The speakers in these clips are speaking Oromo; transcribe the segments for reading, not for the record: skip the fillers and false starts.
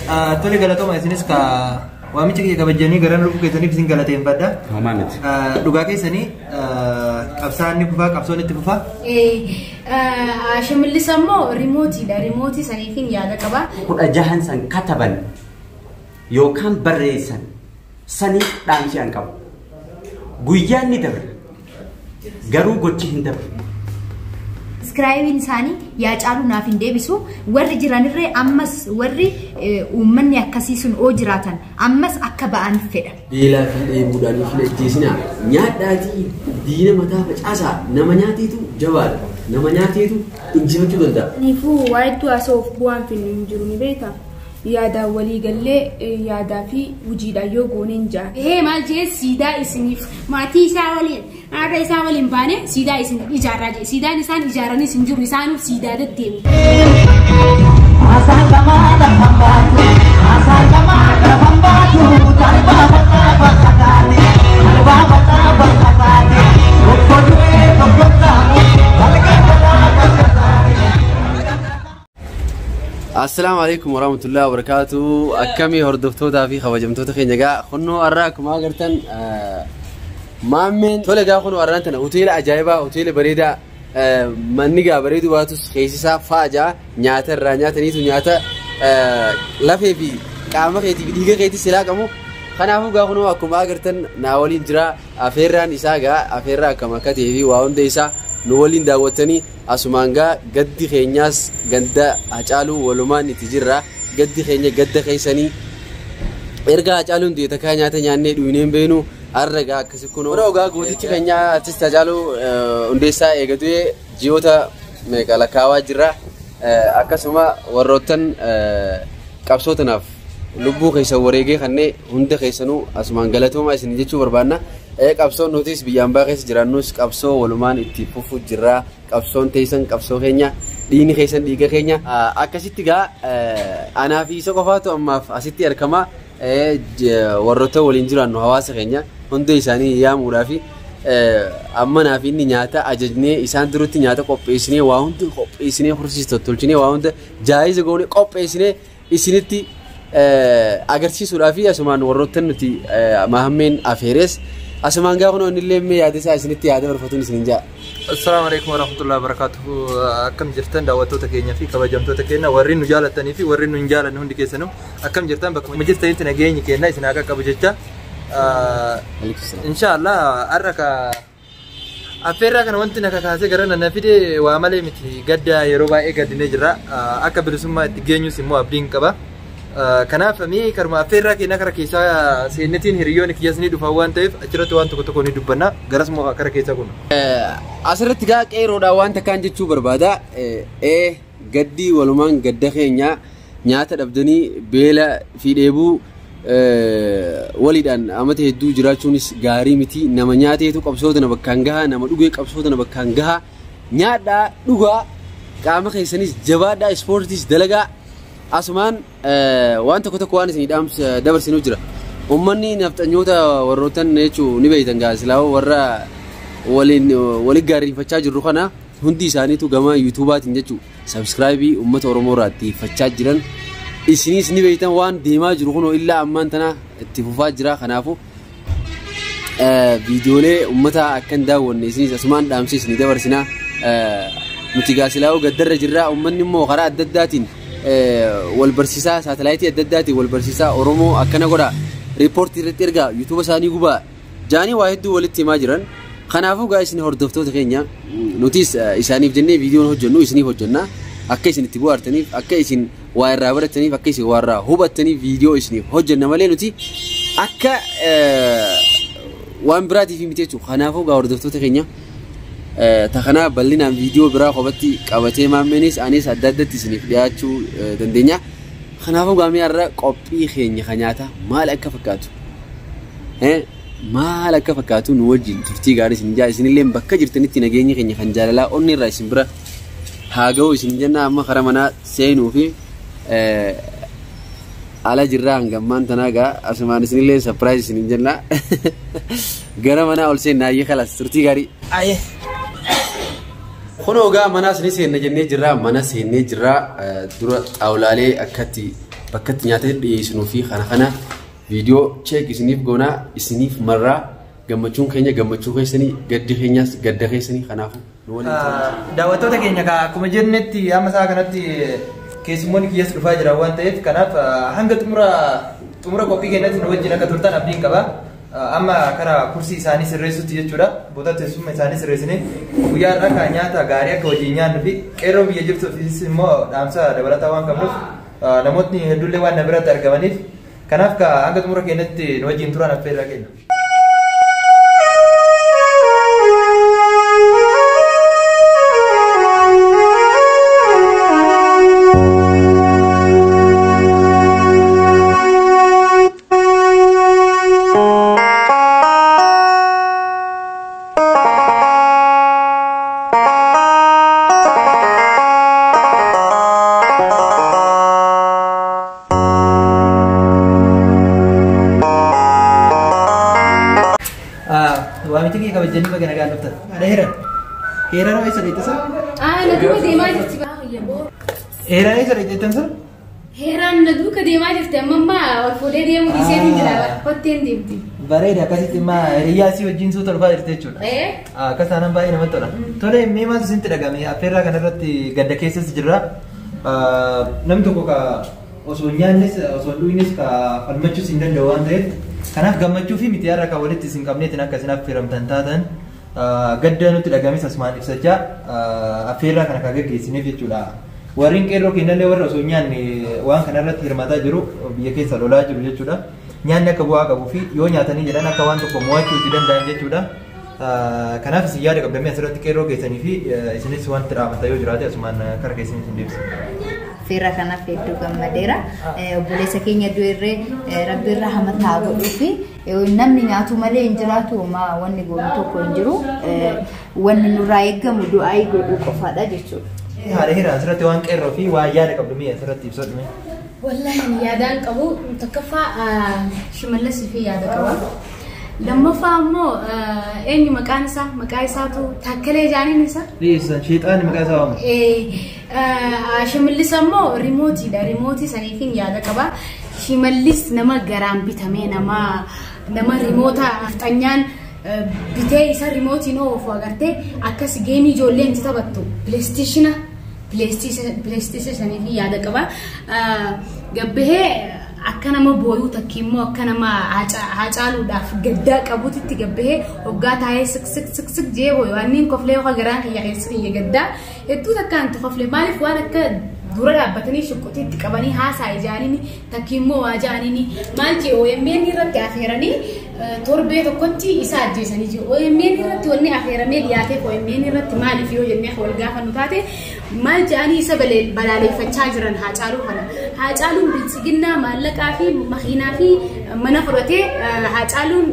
Tole, galatooma. Isinis ka waamicha kiyya kabajanii gara dhufuu keessaniif isin galateeffadha. Homaa miti. Dhugaa keessanii, qabsaan ni fufaa, qabsoon itti fufaa. Shimallis ammoo rimootiidha. Rimootii saniifin yaada qaba. 16n san kataban yookaan barreessan saniif dhaamsi an qabu. Guyyaan ni dabra. Garuu gochi hin dabru. Iskiraayibiin isaanii yaa caalu naaf hin deebisu. Warri jiranirree ammas warri uummanni akkasii sun oo jiraatan ammas akka ba'an fedha. Beelaa fi dheebuudhaan of hin ajjeesinaa. Nyaadhaatii diina mataa facaasaa. Nama nyaateetu jabaadha. Nama nyaateetu injifachuu danda'a. Kanaafuu waa hedduu haasa'uuf bu'aan finnu hin jiru, ni beektaa. Yaadaan walii gallee yaadaa fi hojiidhaan yoo goone hin jaa. Ehee, maal jee, siidaa isiniif maatii isaa waliin haadha isaa waliin baane siidaa isin ijaarraa jee. Siidaan isaan ijaaranis hin jiru, isaanuuf siidaa deddeemu. Assalaamu alaikum warahmatullahi wabarakatuh. Akkamii hordoftootaa fi kabajamtoota keenya? Egaa kunnoo har'a akkuma agartan maammeen tole. Egaa kunoo har'aan tana hoteela ajaa'ibaa, hoteela bareedaa, manni gaa bareedu baatus keessi isaa faajaa nyaata irraa nyaataniitu nyaata lafee fi qaama keetii fi dhiiga keetii silaa qabu. Kanaafuu gaa kunoo akkuma agartan naa waliin jira. Afeerraan isaa gaa afeerraa akkam akka ta'ee fi waa hunda isaa nu waliin daawwattanii, asumaan gaa gaddi keenyaas ganda Hacaaluu walumaan itti jirra. Gaddi keenya gadda keessanii. Erga Hacaaluun du'e takkaa nyaata nyaannee dhugnee hin beenu. Har'a gaa akkasi kun gaa gootichi keenya artist Hacaaluu Hundeessaa eega du'e ji'oota meeqa lakkaawaa jirra. Akkasuma warroottan qabsoo tanaaf lubbuu keessan wareegee kannee hunda keessanuu asumaan galatoomaa isin jechuu barbaanna. Qabsoon nutis biyya ambaa keessa jiraannus qabsoo walumaan itti fufuu jirra. Qabsoon teessan qabsoo keenya, dhiigni keessan dhiiga keenya. Akkasitti gaa anaa fi isa qofaatu ammaaf asitti argama. Warroota waliin jiraannu, hawaasa keenya hunda isaanii yaamuudhaa fi amma naa fi inni nyaata ajajnee, isaan duratti nyaata qopheessinee, waa hunda qopheessinee, horsiis tottolchinee, waa hunda jaayiza goonee qopheessinee isinitti agarsiisuudhaa fi asumaan warroota nuti mahammeen afeeres asumaan gaa kunoo inni illee mee yaada isaa isinitti yaada barfatuun isinin jaa. Assalaamu alaikum warahmatullahi wabarakatuh. Akkam jirtan daawwattoota keenya fi kabajamtoota keenya, warri nu jaalatanii fi warri nu hin jaalanne hundi keessanuu akkam jirtan? Bakka jirtanitti nageenyi keenya isin haa qaqqabu jecha. Inshaallah har'a ka affeerraa kana wanti na kakaasee gara na fide waa malee miti, gadda yeroo baay'ee gaddinee jirra. Akka bilisummaa itti geenyus immoo abdiin qaba. Kanaaf mee karuma affeerraa keenya kara keessaa seennetiin hiriyoonni kiyyas ni dhufan waan ta'eef achirratti waan tokko tokko ni dubbanna. Garas moo kara keessaa kun. Asirratti gaa qeeroodhaan waan takkaan jechuu barbaada. Ee, gaddii walumaan gadda keenya, nyaata dhabdanii beela fi dheebuu waliidhaan amata hedduu jiraachuunis gaarii miti. Nama nyaateetu qabsoota na bakkaan gahaa, nama dhugee qabsoota na bakkaan gahaa. Nyaadhaa, dhugaa, qaama keessanis jabaadhaa, ispoortiis dalagaa. Asumaan waan tokko tokko waan isinii dhaamsa dabarsinuu jira. Uummanni nafxanyoota warrootan jechuun ni beektan gaa silaa'oo warra waliin waliin gaarreeffachaa jirru kana hundi isaaniitu gama yuutuubaatiin jechuun subscribe uummata Oromoo irraa xiyyeeffachaa jiran. Isinis ni beektan, waan deemaa jiru kunoo illaa ammaan tana itti fufaa jira. Kanaafuu viidiyoolee uummata akka hin daawwanne isinis asumaan dhaamsee isinii dabarsinaa. Nuti gaa silaa'oo gaddarra jirra, uummanni immoo karaa adda addaatiin wal barsiisaa, saatalaayitii adda addaatiin wal barsiisaa, Oromoo akkana godha, riippoortii irratti ergaa, yuutuuba isaanii gubaa jaanii waa hedduu walitti himaa jiran. Kanaafuu gaa isin hordoftoota keenya, nutis isaaniif jennee viidiyoon hojjennu isiniif hojjenna. Akka isin itti bohaartaniif, akka isin waa irraa barataniif, akka isin waa irraa hubattaniif viidiyoo isiniif hojjenna malee nuti akka waan biraatiif miti jechuudha. Kanaafuu gaa hordoftoota keenya, ta kanaa bal'inaan viidiyoo biraa qofatti qabatee maammeenis anis adda addatti isiniif dhiyaachuu dandeenya. Kanaafuu gaamii har'a qophii keenya kan nyaataa maal akka fakkaatu, maal akka fakkaatu nu wajjin turtii gaarii isin jaa. Isinillee bakka jirtanitti nageenyi keenya kan jaalalaa onni irraa isin bira haa ga'u isin jenna. Amma karaa manaa seenuu fi ala jirraa hangammaan tanaa gaa asumaan isinillee surprise isin jenna. Gara manaa ol seennaa, ayyee kalas, turtii gaarii. Ayyee. Kunoo gaa manaas ni seenna jennee jirra. Mana seennee jirra. Dura xaawulaalee akkatti Bakka itti nyaata dhiyeessinuu fi kana kana viidiyoo check isiniif goonaa isiniif marraa gammachuun keenya gammachuu keessanii gaddi keenyas gadda keessanii kanaafuu nu waliin turaa. Daawwattoota keenya akkuma jennetti amma sa'a kanatti keessummoonni kiyyas dhufaa jiran waan ta'eef kanaaf hanga xumura qophii keenyatti nu wajjin akka turtan abdiin qaba. Amma karaa kursii isaanii sirreessutti jechuudha. Boota teessuma isaanii sirreessinee guyyaa har'aa kan nyaata gaarii akka wajjin nyaannu fi qeerroo biyya jirtuufis immoo dhaamsa dabalataa waan qabnuuf namootni hedduullee waan na biratti argamaniif kanaaf hanga xumura keenyatti nu wajjin turan affeerraa keenya. Waamicha kee kabajanii baga nagaan dhuftan. Haadha Heeran. Heeran eessa dheettisa? Na duuka deemaa jirti. Heeran eessa dheettan sana? Heeraan na duuka deemaa jirti amma ammaa ol fuudhee deemuu dhiisee ni jira kotteen deemti. Bareeda akkasitti immoo hiriyyaa isii wajjin suuta dhufaa jirti jechuudha. Akkas taanaan baay'ee namatti tola. Tole mee maaltu isinitti dhagahame? Affeerraa kanarratti gadda keessas jirra. Namni tokko ka osoo hin nyaannes osoo hin dhugnes ka falmachuus hin danda'u waan ta'eef kanaaf gammachuu fi miti har'a kan walitti isin qabneetiin akka isin affeeramtan taatan gadda nutti dhagahames asumaan ibsachaa affeerraa kana kan gaggeessineef jechuudha. Warreen qeerroo keenyallee warra osoo hin nyaanne waan kanarratti hirmaataa jiru biyya keessa lolaa jiru jechuudha. Nyaanni akka bu'aa qabuu fi yoo nyaatanii jedhan akka waan tokko mo'achuu itti danda'an jechuudha. Kanaaf isin yaada qabdamee asirratti qeerroo keessanii fi isinis wanti dhaamata yoo jiraate asumaan kara keessanii isin deebisa. Affeerraa kanaaf hedduu gammadeera. Obboleessa keenya du'erree rabbi irraa hamataa godhuu fi namni nyaatu malee hin jiraatu homaa wanni goonu tokko hin jiru. Wanni nurraa eeggamu du'aa godhuu qofaadha jechuudha. Haadha Heeraa asirratti waan qeerroo fi waan yaada qabdu mi'a asirratti ibsadhu mee. Wallaahi yaadaan qabu tokkoffaa Shimallis fi yaada qaba. Lammaffaa immoo eenyu maqaan isaa maqaa isaatu Taakkalee Jaaniin isaa. Dhiyeessan sheexaanni maqaa isaa waamamu. Shimallis ammoo riimootiidha. Riimootii saniifin yaada qaba. Shimallis nama garaan bitamee nama riimoota afxanyaan bitee isa riimootiin oofu agartee akkas geemii ijoolleen itti taphattu pileestiishina pileestiisha saniifin yaada qaba. Gabbahee akka nama booyuu takki immoo akka nama haacaaluudhaaf gaddaa qabuutitti gabbahee hoggaa taa'ee sik sik sik sik jee booyu wanni koflee yookaan garaan kiyya keessa kiyya gaddaa hedduu takkaan itti koflee maaliif waan akka dura dhaabbatanii shuqqutii itti qabanii haasaa ijaaniini takki immoo waa jaaniini maal jee OMN irratti afeeranii torbee tokkotti isa ajjeesanii jiru. OMN irratti wanni afeeramee dhiyaateef OMN irratti maaliif yoo jennee wal gaafannu taate maal jedhanii isa balaaleffachaa jiran Haacaaluu kana. Haacaaluun biltsiginnaa maallaqaa fi makiinaa fi mana fudhatee Haacaaluun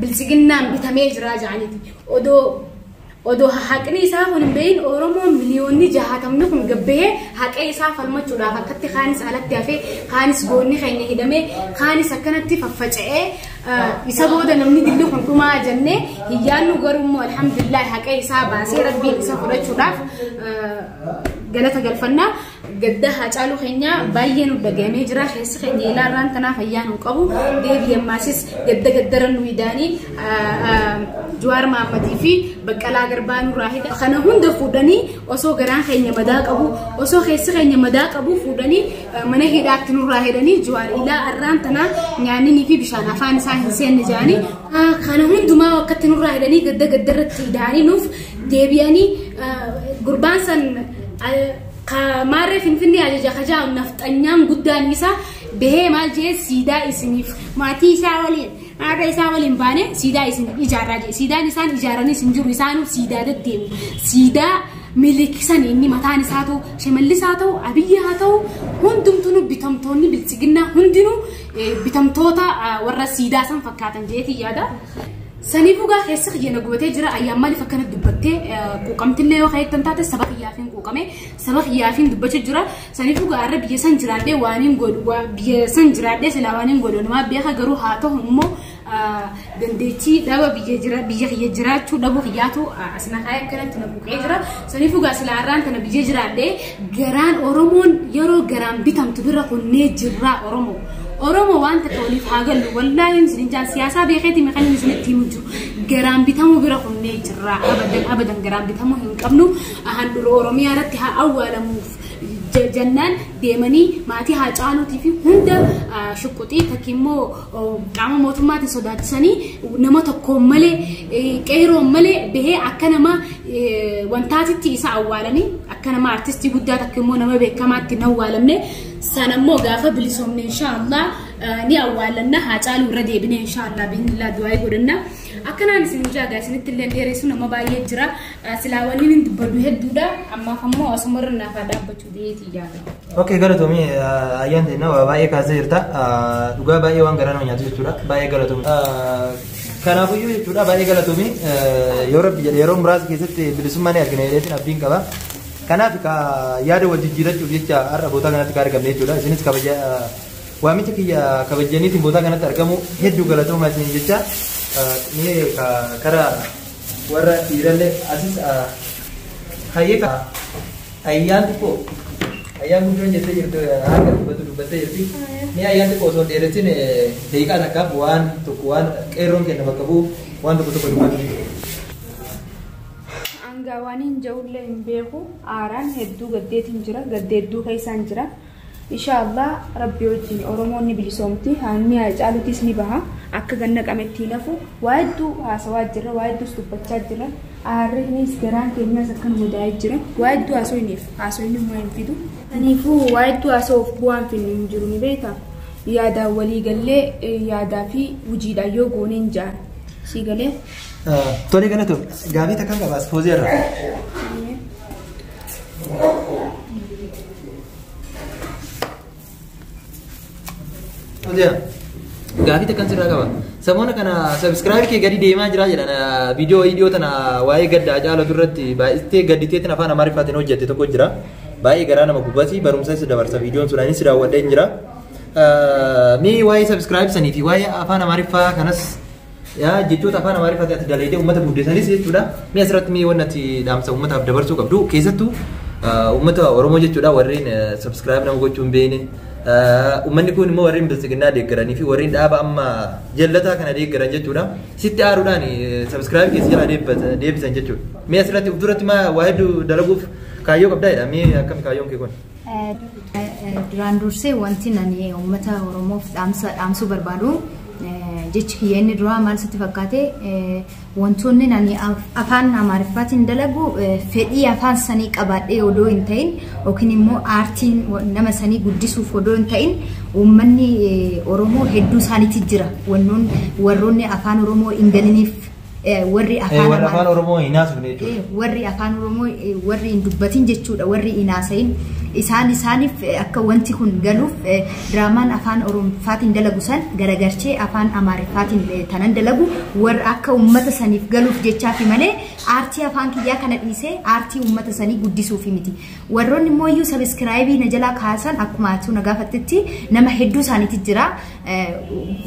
biltsiginnaan bitamee jira jedhaniiti. Odoo haqni isaa kun hin beeyin Oromoon miliyoonni 60 kun gabbahee haqa isaa falmachuudhaaf akkatti kaanis alatti hafee kaanis goonni keenya hidhamee kaanis akkanatti faffaca'ee isa booda namni dilli kun dhumaa jennee hin yaadnu garuu immoo alhamdulillah haqa isaa baasee rabbiin isa fudhachuudhaaf galata galfannaa. Gadda Haacaaluu keenya baay'ee nu dhaga'amee jira. Keessi keenya ilaarraan tanaaf fayyaa nu qabu. Deebii ammaasis gadda gaddara nu idaanii Jawaar Mahammadii fi Baqqalaa Garbaa nurraa hidha. Kana hunda fuudhanii osoo garaan keenya madaa qabu osoo keessi keenya madaa qabu fuudhanii mana hidhaatti nurraa hidhanii Jawaar ilaa arraan tanaa nyaanninii fi bishaan afaan isaa hin seenne jedhanii kana hundumaa akkatti nurraa hidhanii gadda gaddarratti hidhaanii nuuf deebi'anii gurbaan san maarree Finfinnee ajaja kajaa nafxanyaan guddaan isaa bahee maal jee siidaa isiniif maatii isaa waliin haadha isaa waliin baane siidaa isin ijaarraa jee siidaan isaan ijaaranis hin jiru isaanuu siidaa deddeemu siidaa milikisan inni mataan isaa ta'u Shimallis haa ta'u Abiyyi haa ta'u hundumtuu bitamtoonni biltsiginnaa hundinuu bitamtoota warra siidaa san fakkaatan jeetii yaada. Saniifuu gaa keessa kiyya na gubatee jira ayyaan maaliif akkana dubbattee quuqamtillee yoo ka'eettan taate saba kiyyaafiin quuqame saba kiyyaafiin dubbachuu jira. Saniifuu gaa har'a biyya san jiraadhee waan hin godhu biyya san jiraadhee silaa waan hin godhu namaa beeka garuu haa ta'u immoo Dandeettii dhaba biyya jira biyya kiyya jiraachuu dhabu kiyyaatu asina kaayee akkanatti na buqee jira. Saniifuu gaa silaa har'aan tana biyya jiraadhee garaan Oromoon yeroo garaan bitamtu bira kunnee jirra Oromoo. Oromoo waan takka waliif haa gallu wallaahi isin jaan siyaasaa beekeeti meeqan isinitti himu jiru. Garaan bitamuu bira kunnee jirra abadan abadan garaan bitamuu hin qabnu handhuura Oromiyaa irratti haa awwaalamuuf. Jennaan deemanii maatii haa caaluutii fi hunda shuqquxii takki immoo qaama mootummaatiin sodaachisanii nama tokkoon malee qeeroon malee bahee akka nama wantaatitti isa awwaalanii akka nama artistii guddaa takka immoo nama beekamaatti hin awwaalamne sanammoo gaafa bilisoomne inshaallah ni awwaalanna haa caaluu irra deebine inshaallah biiznillah du'aa godhanna. Akkanaan isin jaagaa isinitti illee dheeressu nama baay'ee jira. Silaa wanni inni dubbadhu hedduudha. Ammaaf ammoo asumarra naaf haa dhaabbachuu deetii yaada. Okay, galatoomii ayyaan ta'e waa baay'ee kaasee jirta. Dhugaa baay'ee waan garaa nama nyaatu jechuudha. Baay'ee galatoomii. Kanaafuyyuu jechuudha baay'ee galatoomii yoo rabbi jedhe yeroo muraasa keessatti bilisummaa ni argina jedheetiin abdiin qaba. Kanaaf yaada wal jijjiirachuuf jecha har'a bootaa kanatti kan argamne jechuudha. Isinis kabaja waamicha kiyya kabajaniitiin bootaa kanatti argamu hedduu galatoomaa isin jecha. Mee kara warra dhiirallee asis hayyee ayyaan xiqqoo ayyaan guddoon jettee jirtu harka dubbatu dubbattee jirti. Mee ayyaan xiqqoo osoo hin dheeressin daqiiqaa takkaaf waan tokko waan qeerroon kenna bakka bu'u waan tokko tokko dubbatu. Hangaa waan hin ja'ullee hin beeku aaraan hedduu gaddeetiin jira gaddeedduu keessaan jira. Inshaallah rabbi wajjin Oromoon ni bilisoomti haanni haa caalutis ni baha akka ganna qametti nafu waa hedduu haasawaa jirra waa hedduus dubbachaa jirra aarrinis garaan keenyas akkan mudaa'ee jira waa hedduu haasofneef haasofni immoo hin fidu. Kanaafuu waa hedduu haasa'uuf bu'aan finnu hin jiru ni beektaa yaadaan walii gallee yaadaa fi hojiidhaan yoo goone hin jaan si galee. Tole galatoom gaafii takkaan qaba as foozii irra. Gaafii takkaan sirraa qaba. Samoona kana subscribe kee gadi deemaa jira jedhan viidiyoo viidiyoo tana waa'ee gaddaa caalatu irratti baay'istee gadditeetiin afaan Amaariffaatiin hojjette tokko jira. Baay'ee garaa nama gubati barumsa isa dabarsa viidiyoon sun anis daawwadhee jira. Mee waa'ee subscribe sanii fi waa'ee afaan Amaariffaa kanas yaa jechoota afaan Amaariffaatiin ati dalaydee uummata guddisanis jechuudha. Mee asirratti mee wanni ati dhaamsa uummataaf dabarsuu qabdu keessattuu uummata Oromoo jechuudha warreen subscribe nama gochuu hin beekne. Uummanni kun immoo warreen bilisiginnaa deeggaranii fi warreen dhaaba amma jallataa kana deeggaran jechuudha. Sitti aaruudhaan subscribe keessa jala deebisan jechuudha. Mee asirratti of duratti waa hedduu dalaguuf kaayyoo qabdaa jedha. Mee akkami kaayyoon kee kun? Duraan dursee wanti ani uummata Oromoof dhaamsuu barbaadu jechi kiyya inni duraa maal sitti fakkaate wantoonni ani afaan Amaariffaatiin dalagu fedhii afaan sanii qabaadhee odoo hin ta'in yookiin immoo aartiin nama sanii guddisuuf odoo hin ta'in uummanni Oromoo hedduu isaaniitti jira. Warroonni afaan Oromoo hin galiniif warri afaan Oromoo hin haasofne jechuudha. Warri afaan Oromoo warri hin dubbatin jechuudha warri hin haasayin isaan isaaniif akka wanti kun galuuf diraamaan afaan Oromootiin dalagu san garagarchee afaan Amaariffaatiin tanan dalagu warra akka uummata saniif galuuf jechaafi malee aartii afaan kiyyaa kana dhiisee aartii uummata sanii guddisuufi miti. Warroonni immoo iyyuu sabiskiraayibii na jalaa kaasan akkuma ati na gaafattetti nama hedduu isaaniitti jira.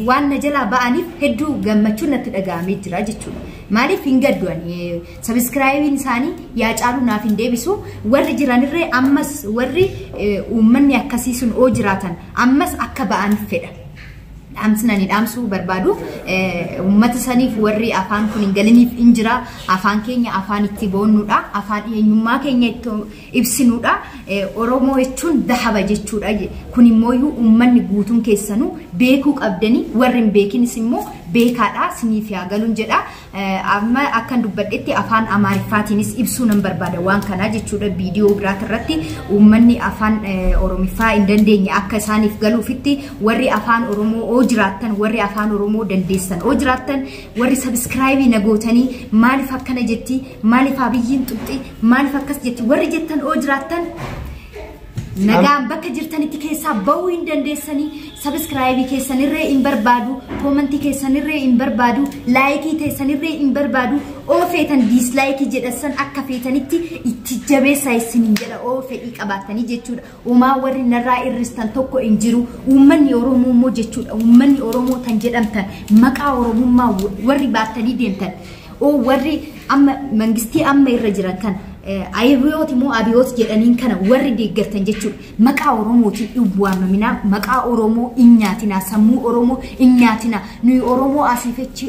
Waan na jalaa ba'aniif hedduu gammachuun natti dhaga'amee jira jechuudha. Maaliif hin gaddu ani sabiskiraayibiin isaanii yaa caalu naaf hin deebisu warri jiranirree ammas warri uummanni akkasii sun oo jiraatan ammas akka ba'an fedha. Dhaamsina ni dhaamsuu barbaadu uummata saniif warri afaan kun hin galiniif hin jira afaan keenya afaan itti boonnuudha afaan eenyummaa keenya itti ibsinuudha Oromoo jechuun dahaba jechuudha kun immoo uummanni guutuun keessanuu beekuu qabdanii warri hin beekinis immoo beekaadha siniif yaa galuun jedha amma akkan dubbadhetti afaan Amaariffaatiinis ibsuu nan barbaada waan kanaa jechuudha viidiyoo biraati irratti uummanni afaan Oromiffaa hin dandeenye akka isaaniif galuufitti warri afaan Oromoo oo jiraattan warri afaan Oromoo dandeessan oo jiraattan warri sabiskiraayibii na gootanii maaliif akkana jetti maaliif abiyyiin tuqxi maaliif akkas jetti warri jettan oo jiraattan Nagaan bakka jirtanitti keessaa bahuu hin dandeessanii, sabiskiraayibii keessanirree hin barbaadu, koomantii keessanirree hin barbaadu, laayikii teessanirree hin barbaadu, oo feetan diislaayikii jedhasan akka feetanitti itti jabeessaa isiniin jedha oo fedhii qabaatanii jechuudha. Uumaa warri narraa irristan tokko hin jiru. Uummanni Oromoo immoo jechuudha. Uummanni Oromoo tan jedhamtan maqaa Oromummaa warri baattanii deemtan. Oo warri amma mangistii amma irra jiran kan ayibiyoot immoo abiyoot jedhaniin kana warri deeggartan jechuudha. Maqaa Oromootiin hin waamaminaa, maqaa Oromoo hin nyaatinaa, sammuu Oromoo hin nyaatinaa. Nuyi Oromoo asiif achi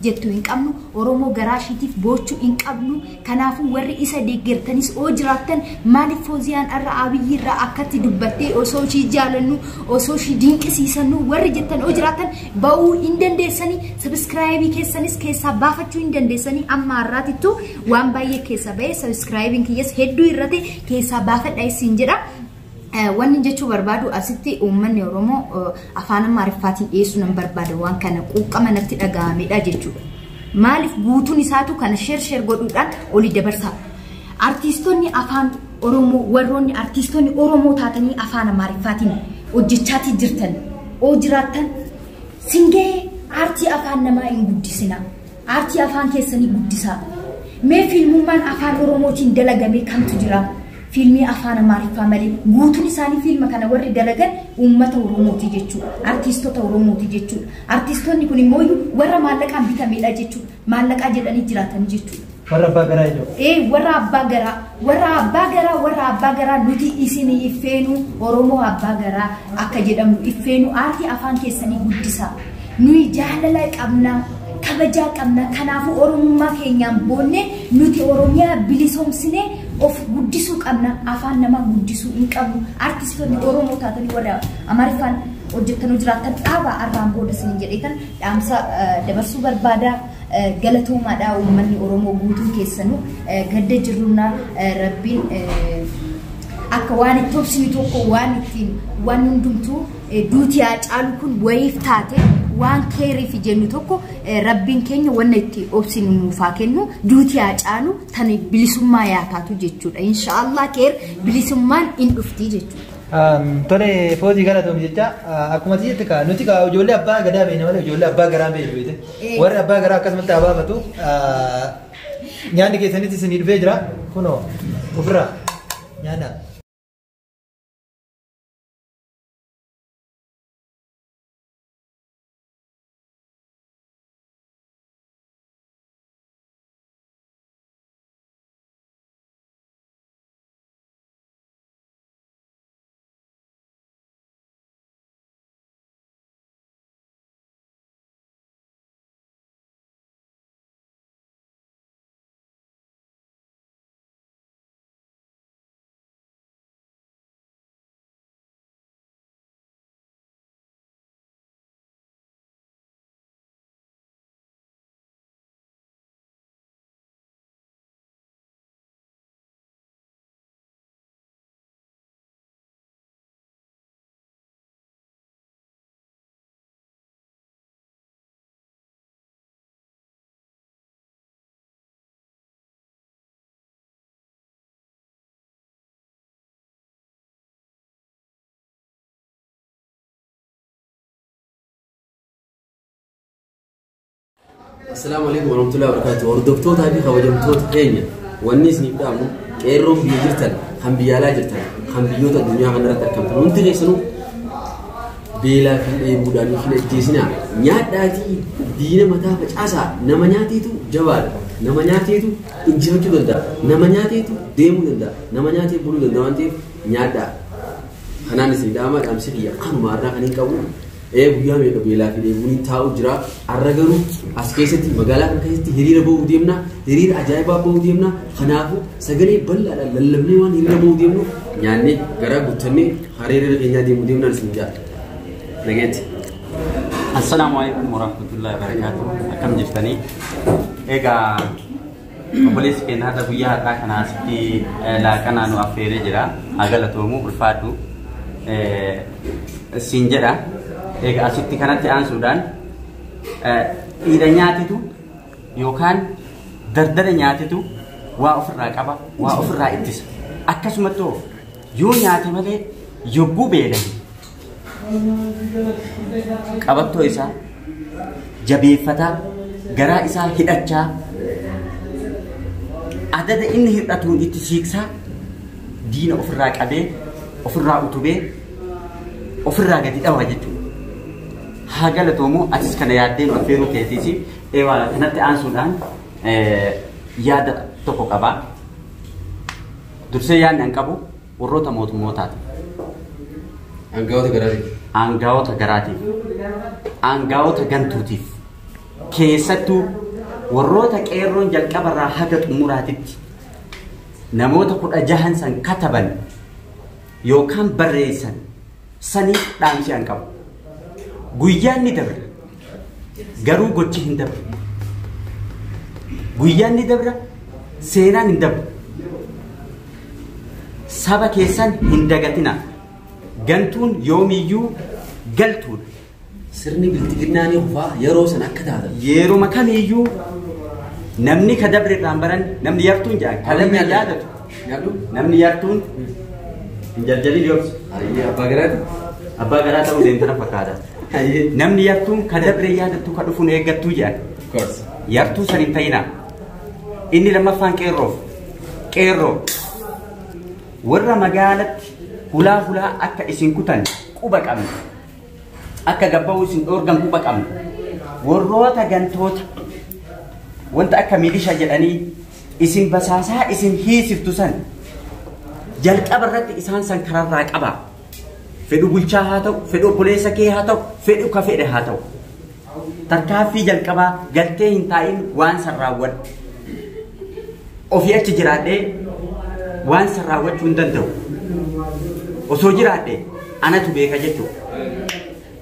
jettu hin qabnu, Oromoo garaa ishiitiif boochuu hin qabnu. Kanaafuu warri isa deeggartanis oo jiraattan maaliif Fooziyaan irra Abiyyi irraa akkatti dubbattee osoo ishii jaalannu, osoo ishii dinqisiisannu warri jettan oo jiraattan ba'uu hin dandeessanii, sabiskiraayibii keessanis keessaa baafachuu hin dandeessanii. Amma har'aatittuu waan baay'ee keessa ba'ee sabiskiraayibiin kiyyas hedduu irratti keessaa baafadha isin jedha. Wanni jechuu barbaadu asitti uummanni Oromoo afaan Amaariffaatiin dhiyeessuu nan barbaada waan kana quuqqama natti dhaga'amedha jechuudha. Maaliif guutuun isaatu kana sheer sheer godhuudhaan olii dabarsa. Artiistonni afaan Oromoo warroonni artiistonni Oromoo taatanii afaan Amaariffaatiin hojjechaatii jirtan oo jiraattan singee aartii afaan namaa hin guddisina. Aartii afaan keessanii guddisaa. Mee fiilmummaan afaan Oromootiin dalagame kamtu jira? Fiilmii afaan Amaariffaa malee guutuun isaanii fiilma kana warri dalagan uummata Oromooti jechuudha. Artiistota Oromooti jechuudha. Artiistonni kun immoo warra maallaqaan bitamedha jechuudha. Maallaqaa jedhanii jiraatan jechuudha. Warra abbaa garaa jechuudha. Ee warra abbaa garaa, warra abbaa garaa, warra abbaa garaa nuti isin iffeenu Oromoo abbaa garaa akka jedhamu iffeenu aartii afaan keessanii guddisaa. Nuyi jaalala qabna. Kabajaa qabna. Kanaafuu Oromummaa keenyaan boonne nuti Oromiyaa bilisoomsine of guddisuu qabna. Afaan namaa guddisuu hin qabnu. Artistoonni Oromoo taatanii warra Amaariffaan hojjettanii jiraattan dhaabaa arraan booda isin jedheetan dhaamsa dabarsuu barbaada. Galatoomaadha uummanni Oromoo guutuun keessanuu gadda jirruna Rabbiin akka waan itti obsinu tokko waan ittiin waan hundumtuu duuti haa caalu kun wayiif taate waan keeriif jennu tokko Rabbiin keenya wanna itti obsinu nuuf haa kennu duuti haa caalu tan bilisummaa yaa taatu jechuudha. Inshaallah keer bilisummaan hin dhufti jechuudha. Tole Foozii galatoom jecha akkuma ati jette kaa nuti kaa ijoollee abbaa gadaa beekna malee ijoollee abbaa garaa beeknu beekte. Warri abbaa garaa akkasumatti haa baafatu. Nyaanni keessanitti isinii dhufee jira. Kunoo ofirraa nyaanna. Assalaamu alaikum warahmatullahi wabarakatuh. Hordoftootaa fi kabajamtoota keenya wanni isiniif dhaamnu qeerroon biyya jirtan, kan biyya alaa jirtan, kan biyyoota addunyaa kanarratti argamtan hundi keessanuu beelaa fi dheebuudhaan hin ajjeesinaa. Nyaadhaatii diina mataa facaasaa. Nama nyaateetu jabaadha. Nama nyaateetu injifachuu danda'a. Nama nyaateetu deemuu danda'a. Nama nyaatee buluu danda'a waan ta'eef nyaadhaa. Kanaan isin dhaama dhaamsi kiyya kanuma irraa kan hin qabu. Guyyaa meeqa beelaa fi dheebuun taa'u jira. Har'a garuu as keessatti magaalaa kana keessatti hiriira ba'uu deemna. Hiriira ajaa'ibaa ba'uu deemna. Kanaafuu sagalee bal'aadhaan lallabnee waan hiriira ba'uu deemnu nyaannee garaa guuttannee hiriira keenyaa deemuu deemnaan isin jaala. Nageetti. Assalaamu alaikum warahmatullahi wabarakatuh. Akkam jirtanii? Egaa obboleessi keenya har'a guyyaa har'aa kana asitti laaqanaa nu affeeree jira. Haa galatoomu ulfaadhu. Siin jedha. Egaa asitti kanatti aansuudhaan dhiira nyaatitu yookaan dardara nyaatitu waa ofirraa qaba, waa ofirraa ittisa. Akkasumattuu Yoo nyaate malee yogguu beela'e qabattoo isaa jabeeffataa garaa isaa hidhachaa adada inni hir'atuun itti siiqsaa diina ofirraa qabee ofirraa utubee ofirraa gadi dhawa jechuudha. Haa galatoomu atis kana yaaddee nu affeeruu keetiisi eewaa kanatti aansuudhaan yaada tokko qabaa. Dursee yaadni an qabu warroota mootummootaati. Aangawoota garaatiif. Aangawoota garaatiif. Aangawoota gantuutiif. Keessattuu warroota qeerroon jalqabarraa haga xumuraatitti namoota 16 san kataban yookaan barreessan saniif dhaamsi an qabu. Guyyaan ni dabra. Garuu gochi hin dabru. Guyyaan ni dabra, seenaan hin dabru. Saba keessan hin dagatina. Gantuun yoomiyyuu galtuudha. Sirni biltiginnaa ni kufaa yeroo san akka taatan. Yeruma kamiyyuu namni ka dabre irraan baran namni yartuun jedhan ka dabre yaadatu. Nyaadhu. Namni yartuun hin jarjarin yoobsu. Ayyee abbaa garaati. Abbaa garaa ta'uu deemtana fakkaata. Ayyee. Namni yartuun ka dabre yaadattu ka dhufuun eeggattuu jedhan. Of course. Yartuu san hin ta'inaa. Inni lammaffaan qeerroof. Qeerroo. Warra magaalatti hulaa hulaa akka isin kutan quba qabna. Akka gabba'uu isin dhoorgan quba qabna. Warroota gantoota wanta akka milisha jedhanii isin basaasaa isin hiisiftu san jalqaba irratti isaan san kararraa qabaa. Fedhu bulchaa haa ta'u, fedhu obboleessa kee haa ta'u, fedhu ka fedhe haa ta'u. Tarkaaffii jalqabaa galtee hin taa'in waan san raawwadhu. Ofii achi jiraadhee waan san raawwachuu hin danda'u. Osoo jiraadhee anatu beeka jechuudha.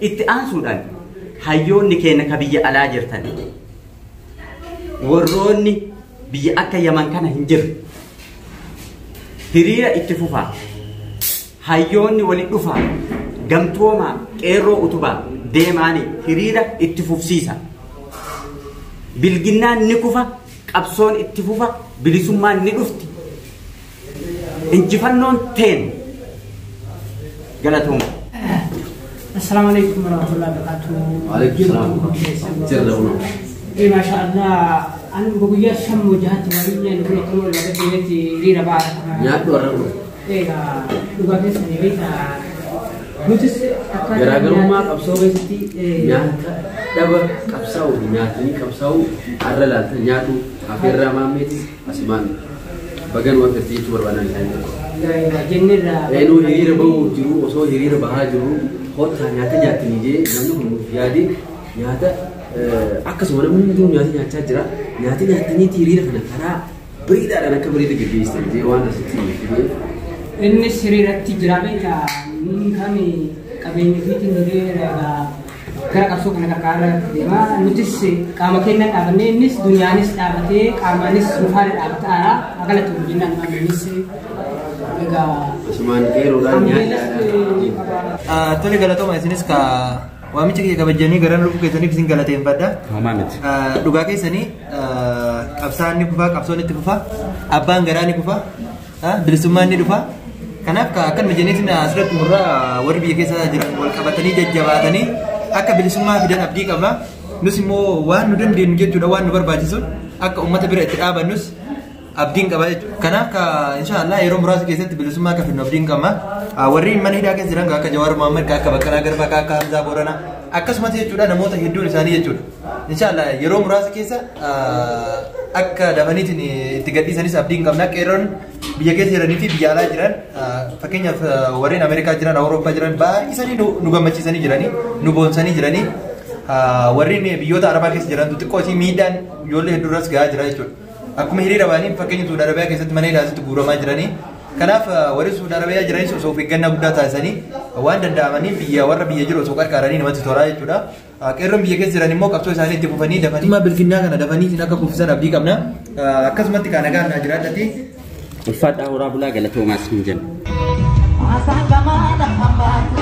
Itti aansuudhaan hayyoonni keenya ka biyya alaa jirtan warroonni biyya akka Yaman kana hin jirre hiriira itti fufaa hayyoonni walitti dhufaa gamtoomaa qeerroo utubaa deemaanii hiriira itti fufsiisa. Bilginnaan ni kufa, qabsoon itti fufa, bilisummaan ni dhufti. Injifannoon teen galatooma. Assalamu alaikum warahmatullahi wabarakatuh. Waalaikum salaam. Jirra kunoo. Maasha Allah, an guyyaa shan wajahaatti waliin kun akkuma wal gadeetti hiriira ba'a. Nyaadhu har'a kun. Egaa dhugaa keessanii beektaa nutis akka Garaagarummaa qabsoo keessatti nyaata dhaba qabsaa'u nyaatanii qabsaa'u har'a laaltan nyaadhu afeerraa maammeetis asumaan bagan waan gartee jechuu barbaadan isaanii tokko. Jennirraa. Eenuu hiriira bahuuf jiru osoo hiriira bahaa jiru kottaa nyaata nyaattanii jee namni kun nuuf yaade nyaata akkasuma namni hundinuu nyaata nyaachaa jira. Nyaata nyaattaniiti hiriira kana karaa bareedaadhaan akka bareeda gaggeessitan jee waan asitti fideef. Innis hiriiratti jira beektaa kan qabeenya ofiitiin hiriira gara qabsoo kana qarqaarra deema. Nutis qaama keenya dhaabannee innis duniyaanis dhaabatee qaamaanis nu faana dhaabataa galatu jennaan innis egaa. Asumaan qeeroodhaan nyaadhaadhaan. Tole galatooma isinis ka waamicha kiyya kabajanii gara dhufuu keessaniif isin galateeffadha. Homaa miti. Dhugaa keessanii qabsaan ni kufaa, qabsoon itti fufaa, abbaan garaa ni kufaa, bilisummaan ni dhufaa. Kanaaf akkanuma jenneetiin asirratti murraa warri biyya keessa jiran wal qabatanii jajjabaatanii akka bilisummaa fidan abdii qabna. Nus immoo waan nu dandeenyu jechuudha waan nu barbaachisu akka uummata bira itti dhaabannus abdiin qaba jechuudha. Kanaaf inshaallah yeroo muraasa keessatti bilisummaa akka fidnu abdiin qabna. Warri mana hidhaa keessa jiran akka Jawaar Mohaammed, akka Baqqalaa Garbaa, akka Hamzaa Booranaa akkasumas jechuudha namoota hedduun isaanii jechuudha. Inshaallah yeroo muraasa keessa akka dafaniitiin itti gadhiisanis abdiin qabna. Qeerroon biyya keessa jiranii fi biyya alaa jiran fakkeenyaaf warreen Ameerikaa jiran, Awurooppaa jiran baay'isanii nu gammachiisanii jiranii, nu boonsanii jiranii. Warreen biyyoota Arabaa keessa jiran xixiqqoo isii miidhaan ijoollee hedduurras gahaa jira jechuudha. Akkuma hiriira ba'anii fakkeenya Suudi Arabiyaa keessatti mana hidhaasitti guuramaa jiranii. Kanaaf warri Suudi Arabiyaa jiranis osoo of eeggannaa guddaa taasisanii waan danda'amanii biyya warra biyya jiru osoo qarqaaranii namatti tolaa jechuudha. Qeerroon biyya keessa jiran immoo qabsoo isaanii itti fufanii dafanii. Dhimma bilkinnaa kana dafanii akka kuffisan abdii qabna. Akkasumatti kan nagaan naa jiraadhati. Ulfaadhaa horaa bulaa galatoomaas hin jennu. Asangamaadha hambaatu.